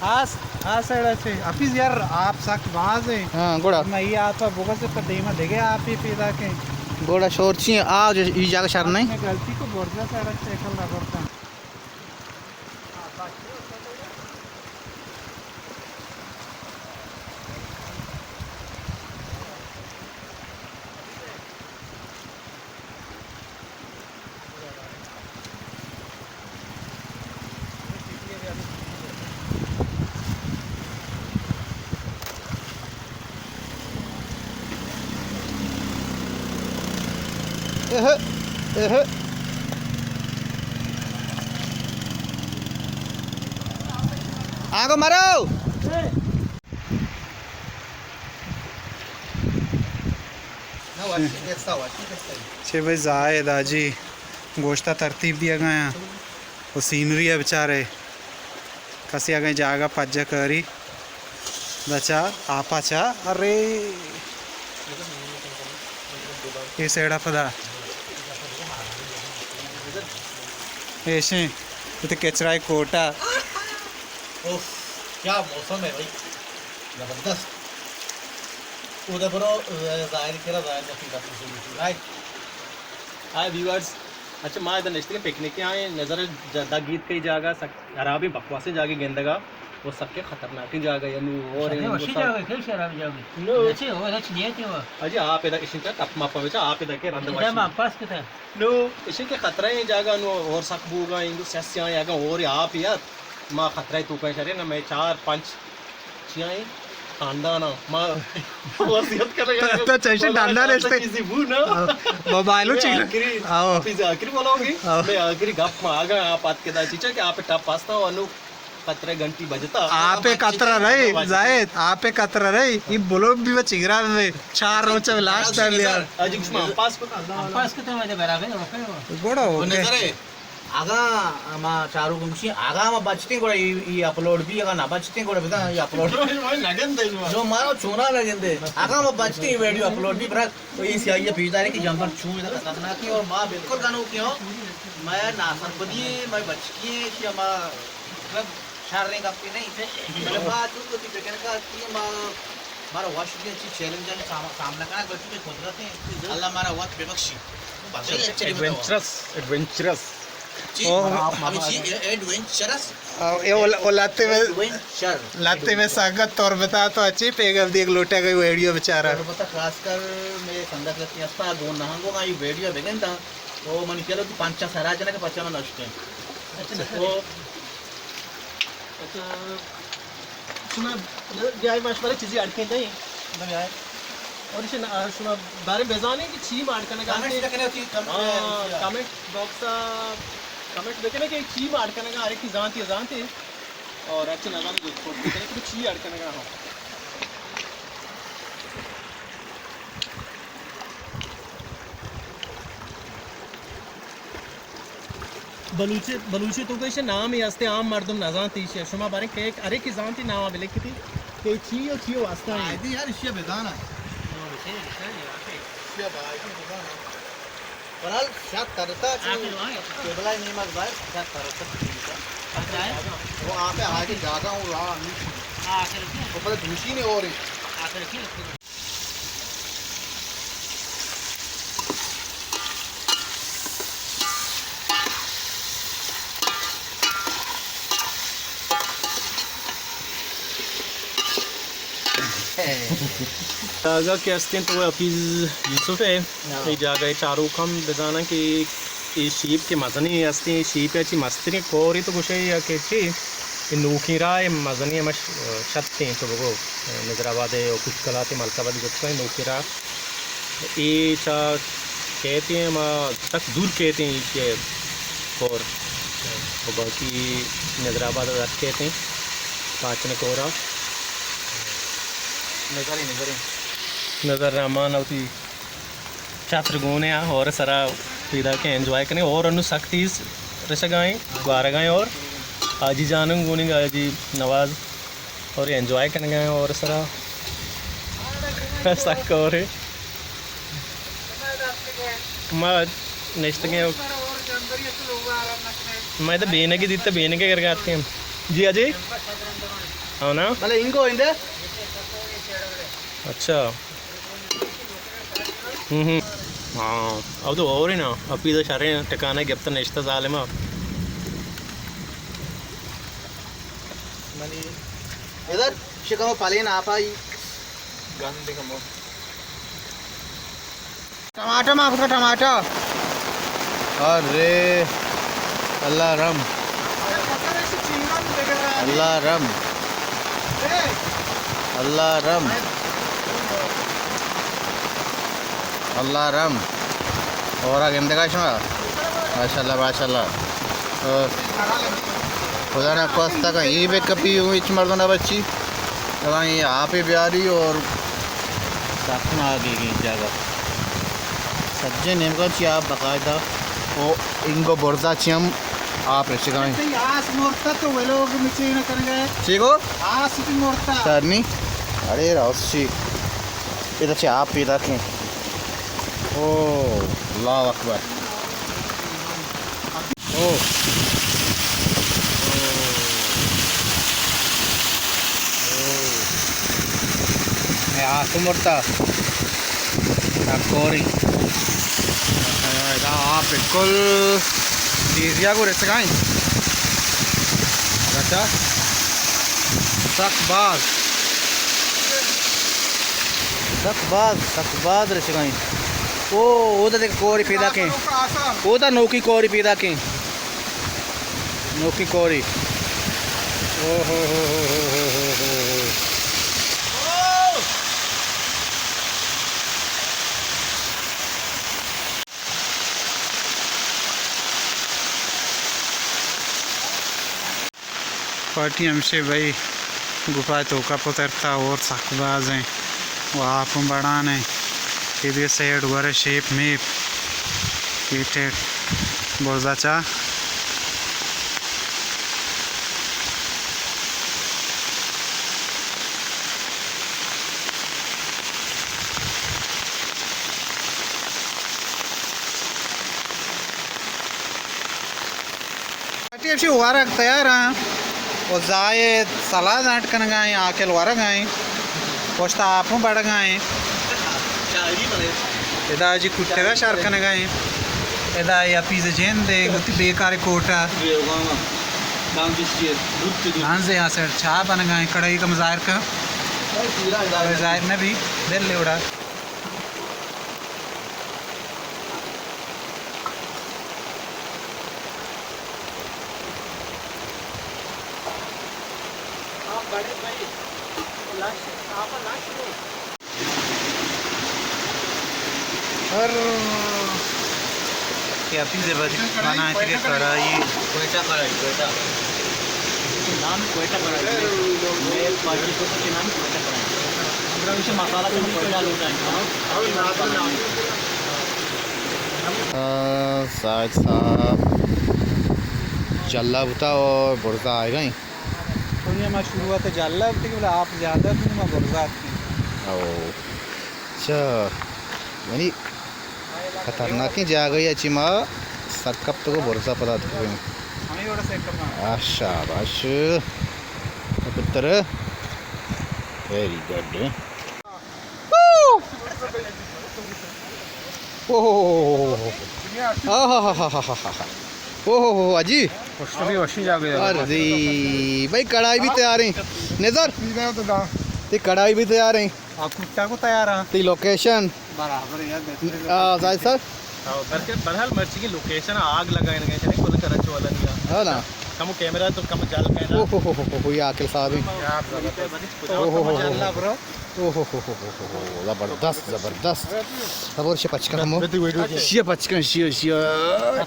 آس، آ سائیڈ ءَ چہ حفیظ یار، آپ سک باز ایں۔ ہاں، گڑا۔ میں یہ آپ بگس پہ دیما دگہ آپے پیدا کیں۔ گڑا شور چی ایں؟ آ جو ای جاگہ شر نہیں۔ میں غلطی کو برزا سائیڈ ءَ سائیکل رگڑتا۔ اہ، اہ۔ آگو مرو۔ چے بھائی زاہد حاجی گوشتا ترتیب دیا گیا و سینری ہے بیچارے۔ کسی اگیں جاگہ پجہ کری دچا آپا چا، ارے اے سیڑا پدا ایشیں تے کچرائے کوٹا۔ اوف، کیا موسم ہے بھائی، زبردست۔ اودا برو، زاہد کرا، زاہد کا فیڈ اپ، رائٹ۔ ہائے ویورز، اچھا، ما ادا نشتگیں پکنک آئیں، نظر ج-، دگ ایت کئی جاگہ سک خرابیں بکواسیں جاگہ گندگا، وہ سکیں خطرناکیں جاگہ یا نو اور اچھا، وشی جاگہ، کئی شراب جاگہ؟ نو۔ اچھا، وہ اچھا نیتی وہ۔ اجی آپ ادا کشن چا ٹپ ماپا بچا، آپ ادا کے رند ادا وشی۔ ما پاس کتا۔ نو، اشی کے خطرہ ایں جاگہ نو اور سک بوگا، اندو سیاسی آئیں اگاں اور آپ یار، ما خطرہ تو کہیں شرے نا، میں چار پنچ چیائیں خاندان آں۔ ما وصیت کرے تو، تو چیشن ڈانڈا رشتے۔ چیزی بو نا۔ ہاں، موبائلو میں چیز۔ آخری، آؤ۔ پیزا آخری بولو گی۔ آؤ۔ میں آخری گپ ما آگا آپ آت کے دا چیچا کہ آپ ٹپ پاستا انو خطرہ گھنٹی بجتا۔ آپ خطرہ رہی، زاہد، آپ خطرہ رہی۔ یہ بلوک بھی وہ چگرا میں چار روچ لاسٹ ٹائم لیا۔ اج کس ما پاس کو۔ پاس کو تو مجھے برابر ہے، اوکے ہو۔ گوڑا وہ اوکے۔ نظر ہے۔ اگاں ما چاروک گوشیں، اگاں ما بچتیں گڑا ای، ای اپلوڈ بی، اگاں نہ بچتیں گڑا بزاں ای اپلوڈ۔ نہ گندے جو۔ جو مارا چونا نہ گندے۔ اگاں ما بچتیں ویڈیو اپلوڈ بی، برا تو ای سیاہی پیش دارے کہ جمبر چون ادا خطرناک ہے اور ما بالکل گنوکی ہوں۔ میں ناسرپدی ہے، میں بچکی ہے کہ ما مطلب شریں گپے نہیں۔ بلے ما تو تو تی بکن کا کہ ما، مارا وش بھی اچھی چیلنج ہے سام-، سامنا کرنا، بلکہ قدرت ہے۔ اللہ مارا وقت ببخشی۔ بخشی اچھے بتاؤ۔ Adventurous, adventurous. جی، او۔ ابھی جی، اے-، ایڈونچرس۔ او، اے او ل-، او لاتے میں، ایڈونچر۔ لاتے میں سنگت طور بتا تو اچھی پیغام دی ایک لوٹا گئی ویڈیو بیچارہ۔ اور بتا خاص کر میں سنگت لگتی ہستا گون نہ گو، یہ ویڈیو بگن تا، او منی کلو تو پانچ سرا جنا کے پچا من نشتے۔ اچھا۔ تو اچھا، شما بیائے ما شمارا چیزی اڈ کن دیں، بیائے۔ اور اسے نا، شما بارے بزانے کہ چی ما اڈ کنگا کمنٹ انتے؟ لکھنے ہوتی، کم-، ہاں، کمنٹ باکس آ، کمنٹ بکنے کہ چی ما اڈ کنگا، ہر ایک کی زانتی زانتی۔ اور اچھا نظام جو سپورٹ بکنے کہ چی اڈ کنگا ہاں۔ بلوچی، بلوچی تو کہ ایشی نام ہی ہستے، عام مردم نزانت ایشی۔ شما باریں کہ ہر ایک زانتی نام بلکھتی کہ چی و چی واسطہ ہے۔ آئیدی یار ایشی بزانا۔ ایشی بزانا۔ برحال شاید ترتا چی قبلہ نیمگ باید شاید ترتا۔ وہ آپ آگے جاگا ہوں راہ نہیں۔ وہ پتہ دوشی نے اور ہیں۔ جاگہ کہ استیں تو حفیظ یوسف ہے۔ ہاں۔ یہ جاگہ ہے، چاروک ہم بزاناں کہ اے شیپ کہ مزنیں ہستیں، اے شیپ ء چی مستریں کورے تو گوشئے یا کہ چی؟ اے نوکیں راہ ء مزنیں ہمش شتیں تو بگو، نظر آباد ء و کشکلات ء ملک آباد ء جتگ ایں نوکیں راہ۔ اے چا کیت ایں، ہما تک دور کیت ایں ایشی ء کور۔ و باقی نظر آباد ء در کیت ایں، پاچن کور ء۔ نظر رحمان وتی چتر گون ء ہور ء سرا پیداک ء انجوائے کنیں۔ ہور انو سک تیز رسگ ء ایں، گوارگ ء ایں ہور حاجی جان گون ء حاجی نواز ہور انجوائے کنگ ء ایں ہور ء سرا۔ سک ہور ء ما نشتگ ایں۔ ما ادا بینگے دیتا، بینگے گرگ ء اتکیں۔ جی اجے؟ ہاں نا؟ بلے انگو اندے؟ اچھا۔ ہم ہم۔ ہاں، اب تو اور ہی نا، اب پیزا شریں ٹکانے گپت نشتہ ظالمہ۔ منی ادھر شکم پلین آپ آئی۔ گند کمو۔ ٹماٹر ماں کتا ٹماٹر۔ ارے اللہ رم۔ اللہ رم۔ اللہ رم۔ اللہ رم۔ اور گندگا شما؟ ماشاءاللہ، ماشاءاللہ۔ خدا نہ خواستہ کہیں ای بے کپی ہوں، ہچ مردم نہ بچی۔ اگاں یہ آپ ہی بیاری اور سخت نہ آگے گی جگہ۔ سجے نیمگا چی آپ باقاعدہ او انگو برزا چی ہم آپ رشگائیں۔ تئی آس مرتا تو ولوگ مچے نہ کرگا۔ چی گو؟ آس بھی مرتا۔ سرنی؟ اڑے راست چی۔ ادا چی آپ پیدا کیں۔ او، اللہ اکبر۔ او۔ او۔ او۔ اے آس مرتا۔ کوری۔ ادا آپ بالکل تیزیا کو رسگائیں۔ اچھا۔ سک باز۔ سک باز، سک باز رسگائیں۔ او، او دا دیکھ کوری پیدا کیں۔ او دا نوکی کوری پیدا کیں۔ نوکی کوری۔ او ہو ہو ہو۔ پارٹی ہمشے بھئی گپا توکا پترتا اور سک باز ہیں۔ و آپ ہم بڑان ہیں۔ یہ بھی سیڈ ورے شیپ میپ۔ یہ ٹیک برزا چا۔ پارٹی ہمشی ورگ تیار ہیں۔ و زاہد سلاد اڈ کنگا ہیں، آکل ورگا ہیں۔ پشت آپ ہوں بڑگا ہیں۔ ادا جی کٹگا شر کنگا ہیں۔ ادا یا پیز جند ہیں، گتی بیکار کوٹا۔ ہاں زے، ہاں سر، چاہ بنگا ہیں، کڑائی کا مظاہر کا۔ ظاہر نہ بھی، دل لے اڑا۔ ہر کیا پیزے بری بنا ہے تیرے کڑائی۔ کوئٹہ کڑائی، کوئٹہ۔ نام کوئٹہ کڑائی۔ میں پارٹی کو کے نام کوئٹہ کڑائی۔ ہمیں مسالہ تو کوئٹہ لوٹا ہے۔ آ، زاہد صاحب جلا بوتا اور برزا آئے گئے۔ دنیا ما شروعات جلا بوتی کہ بلا آپ زیادہ تھی، ما برزا تھی۔ او۔ اچھا۔ یعنی خطرناکیں جاگہے ءَ چہ ما سر کپتگ ءُ برزا پدا اتکگیں۔ آ، شاباش۔ پتر۔ Very good. اوہ۔ اوہ۔ آہا۔ اوہ، اوہ، اوہ، اجی۔ وشی جاگہے۔ ارے، بھائی کڑائی بھی تیار ہیں۔ نظر۔ تئی کڑائی بھی تیار ہیں۔ آ، کٹا کو تیار ہیں۔ تئی لوکیشن۔ برابر ہے یار، بہترین۔ آ، زاہد صاحب۔ ہاں، بلکہ بہرحال مرچی کی لوکیشن آگ لگائیں گے، چلے کل کرچ والا نہیں ہے۔ ہاں نا۔ کم کیمرہ تو کم جل کہنا۔ اوہ ہو ہو ہو ہو، یہ عاقل صاحب ہیں۔ یار، زبردست۔ اوہ ہو ہو ہو۔ جل برو۔ اوہ ہو ہو ہو ہو، زبردست، زبردست۔ اب اور شے پچکن ہمو۔ شے پچکن، شے، شے۔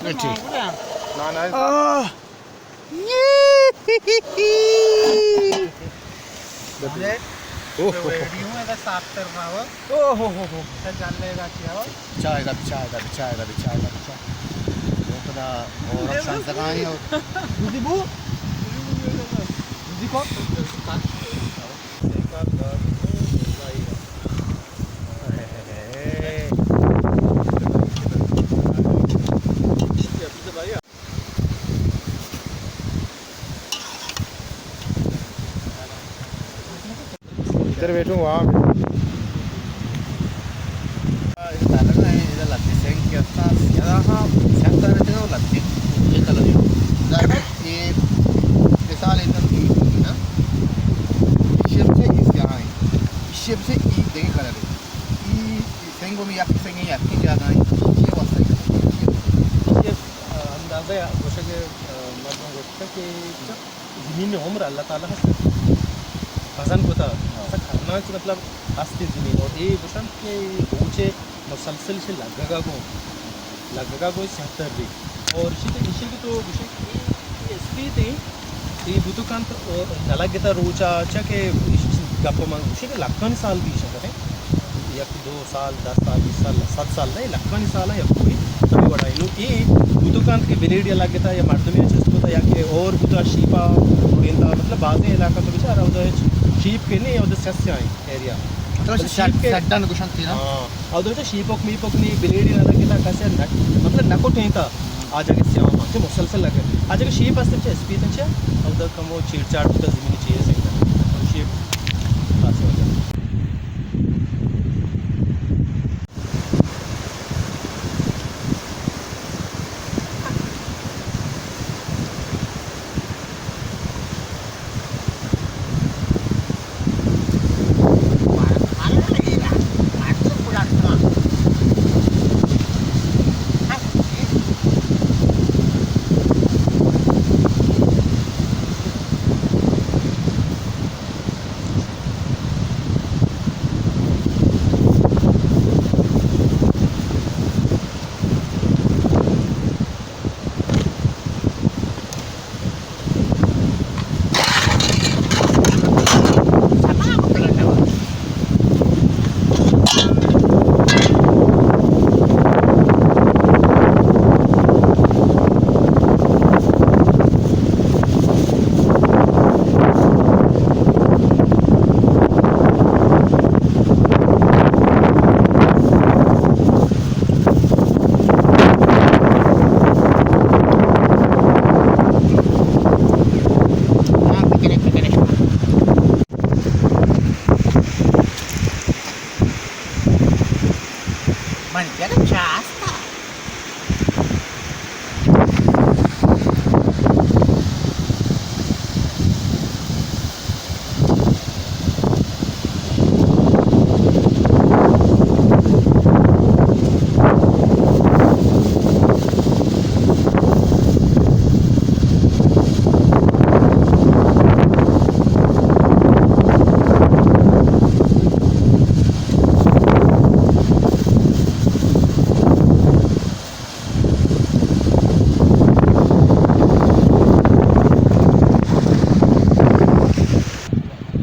ٹھیک۔ آہ۔ اوہ۔ ویڈیو میں اگر صاف کر رہا ہو۔ اوہ ہو ہو۔ تو جان لے گا کیا ہو؟ چائے دا، چائے دا، چائے دا، چائے دا، چائے۔ وہ پتا اور شان تک آئی ہو۔ دوسری بو؟ دوسری کو؟ ادھر بیٹھوں، وہاں بیٹھوں۔ اے تالگا اے، ادا لتی سنگ کہ استا، سیاہ ہا، سیاہ تالگ تے لتی، اے کلر اے۔ ظاہر اے، مثال اے تم کی نا، ایشی سے اے سیاہ اے، ایشی سے اے دگہ کلر اے۔ اے سنگ میں یک سنگ اے، یک جاگہ اے، اے واسطے اے، اے، آ، اندازہ گوشگ، آ، مردم گوشتا کہ زمین ءِ عمر اللہ تعالیٰ ءَ سک مزن کتا، سک خطرناک، مطلب، ہستی زمین۔ اور اے گوشنت کہ روچ ءَ مسلسل چہ لگگا گوں، لگگا گوں سیاہ تری۔ اور اشی تو، اشی کہ تو گوشے کہ اے اسپیت ایں، اے بوت کنت اور نہ لگتا روچا، چا کہ گپ من گوشے کہ لکھانی سال پیش کریں۔ یک دو سال، دس سال، بیس سال، صد سال نہ، لکھانی سال ءَ یک کوئی ہمے وڑا انو اے بوت کنت کہ بلیڈ یا لگتا یا مردمے چست کتا یا کہ اور بوتا شیپا ٹوڑینتا، مطلب بازیں علاقہ تو بچار اودا ہچ شیپ کہ نہیں، اودا سیاہ سیاہ ایں ایریا۔ مطلب مطلب شیپ شیپ کے سڈن گوشنت نا۔ ہاں، اودا تو شیپ اوک میپ اوک نہیں، بلیڈ یا لگتا کسے نہ، مطلب نہ کٹینتا۔ آ جگہ سیاہ ہاں، کہ مسلسل لگے۔ آ جگہ شیپ است چہ اسپیت چہ، اودا کمو چیڑ چاڑ بوتا زمین چیز ہے۔ شیپ خاص وجہ۔ من کیا چاست۔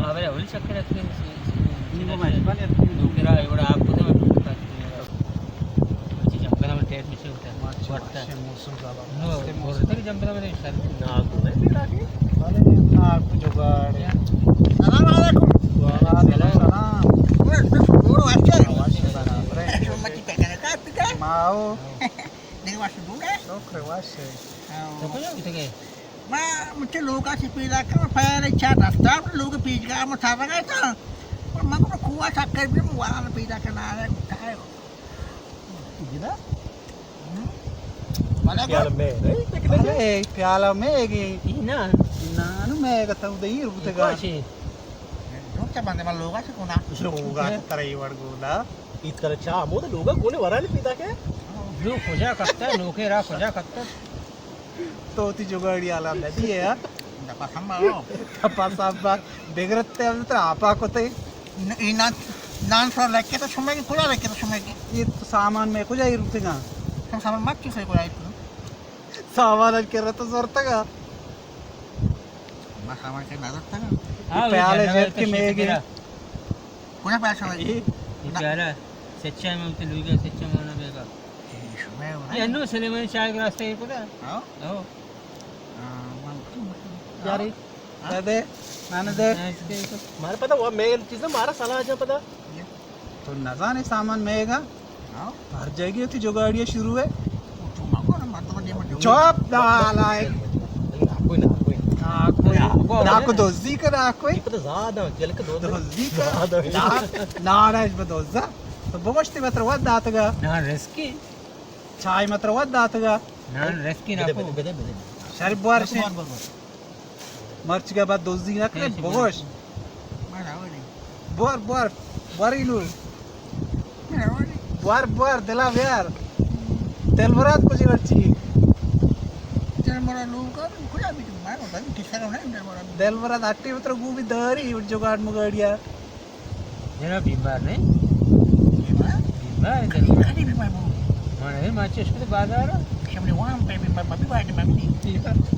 ہاں، بھائی، اولی چکر اتکے، سی، سی، نی، وہ میں بند اتکے۔ نوکرا، ایوڑا آپ کو تو میں پوچھتا کہ اچھا، جنگل میں ٹیٹ مچھلی ہوتا ہے۔ ماشاء اللہ، وقت ہے۔ ماشاء اللہ، موسم زیادہ۔ نو، مست ہے، موسم۔ بولتے کہ جنگل میں شاید۔ نہ، گونے بھی لاگے۔ بھلے، نہ، آپ کو جگاڑ ہے۔ کیا؟ السلام علیکم۔ وعلیکم السلام۔ اوئے، تو چھوڑو، آج کیا ہے؟ ماشاء اللہ، برے۔ شو مچی پہ کرے، کیا پکا؟ ماؤ۔ دیکھ، واش دور ہے۔ شکر، واش ہے۔ ہاں۔ تو کجا بیتے گئے؟ ما مچے لوگا چہ پیدا کر، پیر چار رفتار لوگ پیچ گا متابقہ تھا۔ اور من کو کوا چکر بھی وان پیدا کرنا ہے، اٹھائے۔ گدا؟ ہم؟ بلے پیالہ گو۔ میں، اے، پکنک۔ ارے، پیالہ میں گئی۔ ای نا۔ نا، نا، میں گتا ہوں، دیر بوتے گا۔ کاشی۔ جو کیا بندے من لوگا چہ کونا۔ لوگا چہ ترے وڑ گولا۔ ای ترا چا ہمود لوگا گونے ورانی پیدا کے؟ لوگ کجا کپتا، لوگے را کجا کپتا؟ تو وتی جگاڑی حالا نہ دیئے، ہاں؟ دپا سنبھالو۔ دپا سنبھال۔ بگرتے ہم ترا آپا کتے۔ ن-، ای نان، نان سر لکے تو شمے کی، کجا لکے تو شمے کی؟ یہ تو سامان میں کجا ہی روتے گا؟ تم سامان مت چوسے کجا ہی تو؟ سامان اج کر رہا تو زورتا گا۔ ما سامان کے نظر تگا۔ ہاں، پیالے جیب کے میں گئے۔ کجا پیالہ شمے؟ یہ پیالہ سچا میں تے لوگا سچا میں نہ بیگا۔ یہ انو سلیمان شاہ کے راستے کو دا۔ ہاں۔ ہاں۔ ہاں، من یاری۔ ہاں۔ دے، نانا دے۔ ہاں، اس کے تو مارا پتا وہ میں چیز مارا سلا جا پتا۔ تو نزانے سامان میگا؟ ہاں۔ ہر جگہ تی جگاڑی شروع ہے۔ تو مگو نا، مردم دیما جو۔ چپ، نالائک۔ کوئی نہ، کوئی نہ۔ ہاں، کوئی نہ۔ ناکو دوزی کا ناکو. پدا زاد آں، جلک دوزی. دوزی کا. زاد آں. نان، نان اش بدوزا. تو بگوشتی متر ود داتگا. نان رسکی. چائے متر ود داتگا. نان رسکی بدے، ناکو. بدے، بدے، بدے. شریف بوار شے. بوار، بوار، بوار. مرچگا بعد دوزی نہ کرے، بوش. بوار، بوار، بوار اینو. بوار، بوار، دلا بیار. دلبرات کجی مرچی؟ دلبرات لوگ کجا بیت؟ دلبرات اٹی اتر گو بھی داری، جگاڑ مگاڑیا. جناب بیمار نہیں؟ بیمار؟ بیمار ہے جناب. کدی بیمار ہو؟ من ہے، ما چش کو بازار. شمنے وام پہ بیمار، بابی بارے میں نہیں.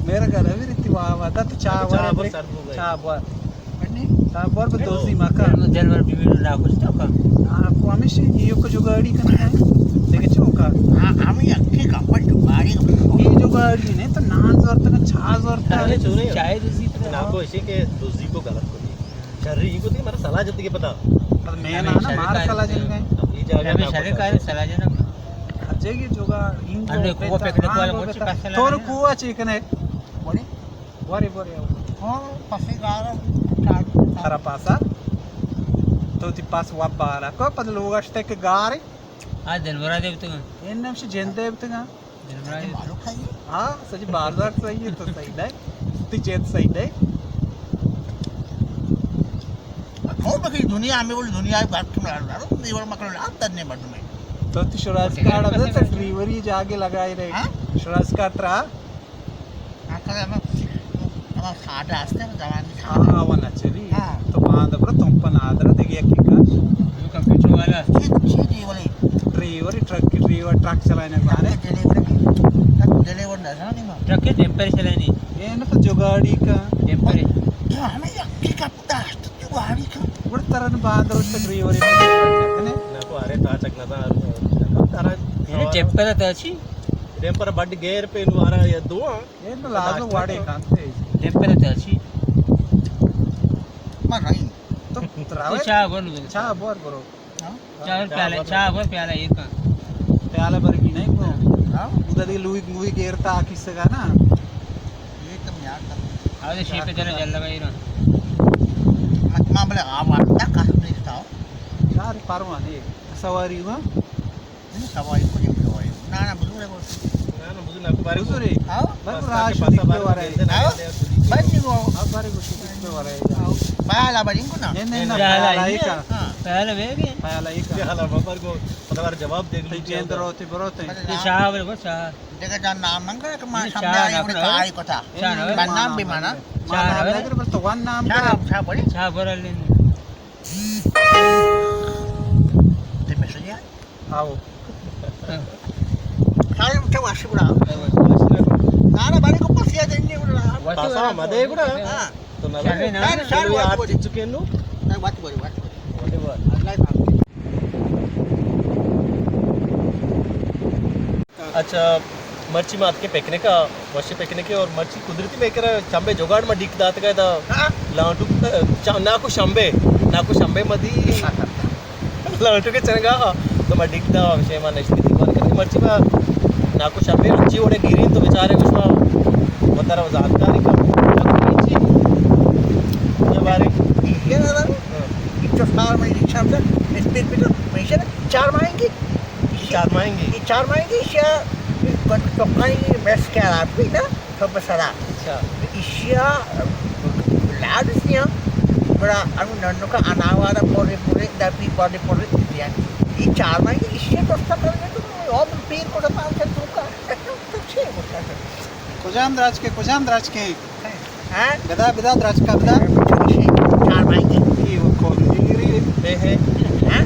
میرا گھر ابھی رہتی وہاں، وہاں تو چاہ چاہ وار بس. سر ہو گئے. چاہ وار. بنی؟ چاہ وار پہ دوزی مکان. جنور بیمار نہ کچھ تو کا. آپ کو ہمیشہ یہ کو جو گاڑی کرنا ہے. دیکھے چوکا. ہاں، ہم یہ کی کا پر جو گاڑی. یہ جو گاڑی نہیں تو نان زورتا، چاہ زورتا. ارے چورے. چائے دوزی تو نہ کو اسی کے دوزی کو غلط کو. شری کو تھی مارا سلاہ جت کے پتا. پر میں نہ نا، مارا سلاہ جن گئے. یہ جاگہ ہمیں نہ شری پتا. کا سلاہ جن. اچھا، یہ جو گا ان ہم نے کو کو پکڑ کو مچ پاسا تو لگا. کو اچے کنے. بولی. بوری، بوری. ہاں، پسی گارا. خرا پاسا. تو تی پاس واب بارا کو پد لوگ اشتے کہ گارے. آ دلبرا دیوتگا. ان نمش جندے بتگا. دلبرا دیوتگا. ہاں، سجی بازار صحیح ہے تو صحیح نہیں. تی جند صحیح نہیں. تو بکی دنیا میں بول، دنیا بات تم لا لا، دیور مکر لا تنے مردمے. تو تی شراز کارڈ ابدا تو ڈریوری جاگے لگائی رہے. ہاں؟ شراز کارڈ ترا. ہاں، ہاں، وہ نہ چلی. ہاں. تو باند برو تم پہ نادر دیگه یکی کاش. کمپیوٹر والا. چی، چی ڈریوری؟ ڈریوری، ٹرک کی ڈریور، ٹرک چلانے والے. ڈریور، ٹرک ڈریور نہ جانی ما. ٹرک کے ڈیمپر چلانی. یہ نہ تو جگاڑی کا. ڈیمپر. ہمیں یکی کا داشت. گڑا ترا نہ باندر ڈریوری نہ کو ارے تا چک نہ تا. ترا ڈیمپر تا چی؟ ڈیمپر بڈ گیر پہ نوارا یا دو. اے نہ لازم واڑے کانتے. ڈیمپر تا چی؟ ما رہی. تو تراوے. چاہ بن. چاہ بور برو. چاہ پیالہ، چاہ بور پیالہ ایک. پیالہ برگی نہیں کو. ہاں. ادھر لوئی، لوئی گیرتا کس کا نا. یہ تم یاد کر. آ شیپ جل جل لگائی نا. مت ما بلے آواز تک کس نہیں تھا. یار پروانے سواری ہوا. سواری کو نہیں سواری. نا، نا، بزرگ ہے وہ. نا، نا، بزرگ ہے. بزرگ ہے. ہاں؟ بس راش دیکھ پہ ورائے. ہاں؟ بس نہیں وہ. ہاں، بارے کو دیکھ پہ ورائے. ہاں. پہلا بار ان کو نا. نہیں، نہیں، نا، پہلا ہی کا. ہاں. پہلا بھی ہے. پہلا ہی کا. پہلا بار کو. پتہ جواب دیکھ لو. جیندرو تے برو تے. شاہ بولے، شاہ. دیکھا جان نام منگا کہ ما سمجھا یہ بڑی کاری کو تھا. بنام بھی مانا. مانا لگر بس تو ون نام. شاہ، شاہ بڑی. شاہ بڑا لینے. تے میسج آ. آؤ. سارے اٹھے واشی گڑا. نانا بارے کو پسیا دیں گے گڑا. پاسا مدے گڑا. ہاں. تو نہ شارے نا. نہ، شارے وات بولی. چکے نو. نہ، وات بولی، وات بولی. وات بولی. اللہ پاک. اچھا، مرچی ما اتکیں پکنک ءَ، وشیں پکنکے، اور مرچی قدرتی مئے کرا چمبے جوگاڑ ما ڈیک داتگ ءَ دا. ہاں. لانٹو، چا-، ناکو شمبے، ناکو شمبے ما دی لانٹو کے چنگا، تو ما ڈیک دا، وشیں ما نشتی دیوان کرتے. مرچی ما ناکو شمبے رچی وڑے گیریں تو بیچارے کچھ ما وتارا زانتکاری کا. یہ بارے. یہ نا، نا. ہاں. یہ چوسار میں یہ چمبے، پھر، پھر، پھر، میں سے چار ماہیں گے. چار ماہیں گے؟ اے چار ماہیں گے، ایشی ءَ گوں چکانی میس کہ حراب بیت نا، تو بسرا. اچھا. ایشی ءَ لاڈ سیاں، گڑا انو ننکا اناوارا پورے پورے، دبی پورے پورے دیاں. اے چار ماہیں گے، ایشی ءَ دوستا کرنے تو، او پیر کو ڈپان سے تو کا، تو چھ ہوتا ہے. کجام دراج کے، کجام دراج کے؟ ہاں؟ بدا، بدا، درچکا بدا. چار ماہیں گے. اے وہ کولگیری. اے ہے. ہاں؟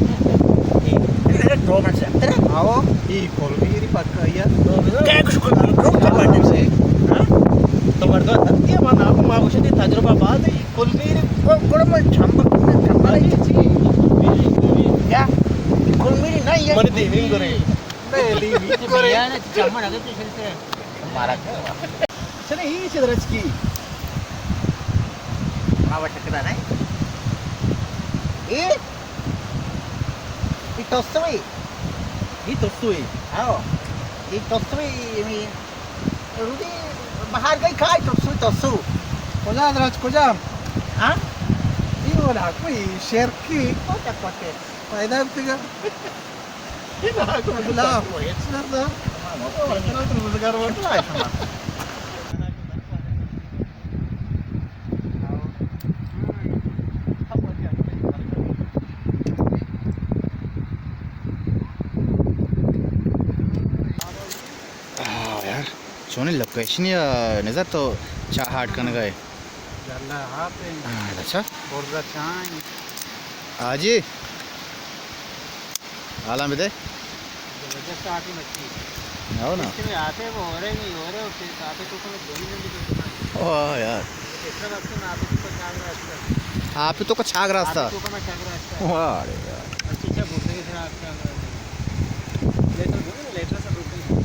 اے. اے دو من سے. آؤ. اے کولگیری پکا یا. کیا کچھ کولگیری؟ دو من سے. ہاں؟ تو مردو تھتی ہے، ما نام ما گوشتی تجربہ بعد ہے، کولگیری. کو، کو من چمبک، چمبک. کیا؟ کولگیری نہیں ہے. من دیوین کرے. نہیں، دیوین کرے. چمبک اگر تو چلتے ہیں. مارا. چلے، اے چہ درچکی. ما وش کدا نہ. اے؟ اے توسوی. اے توسوی. ہاں. اے توسوی، اے می. رودی بہار گئی کھائی توسو، توسو. او لا، دراج کجام؟ ها؟ این والا کوئی شرکی. کوٹے، کوٹے. پیدا دیگا. لا، کوئی اچھا سا. روزگار وقت آئے سما. آہ، یار، چونیں لوکیشن یا نظر تو چاہ ہاٹ کنگا ہے؟ جھلا آپ ہیں. ہاں، اچھا. برزا چاہیں. آجی. حالاں بدے. زبردست آپے مرچی. ہو نا. اس میں آپے وہ ہو رہے نہیں، ہو رہے ہو، پھر آپے تو کم دونوں دن بھی. واہ یار. اتنا وقت میں آپے تو کچھ آگ رہا تھا. آپے تو کچھ آگ رہا تھا. آپے تو کم آگ رہا تھا. واہ رے یار. اچھا، اچھا، بولتے ہیں سر آپ کیا آگ رہا تھا. لیٹر بولو نا، لیٹر سب روکے.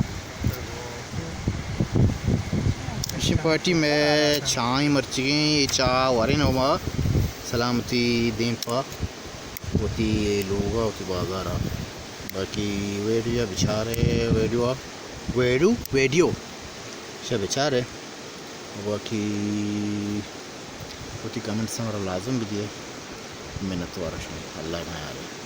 ایشی پارٹی میں چاہیں مرچیگیں، یہ چاہ وریں ہما سلامتی دیم پا وتی لوگا، وتی بازارا. باقی ویڈیو بچارے، ویڈیو، ویڈیو، ویڈیو شا بچارے. باقی وتی کمنٹس ہمارا لازم بدیے. منت وارا شما. اللہ میارے.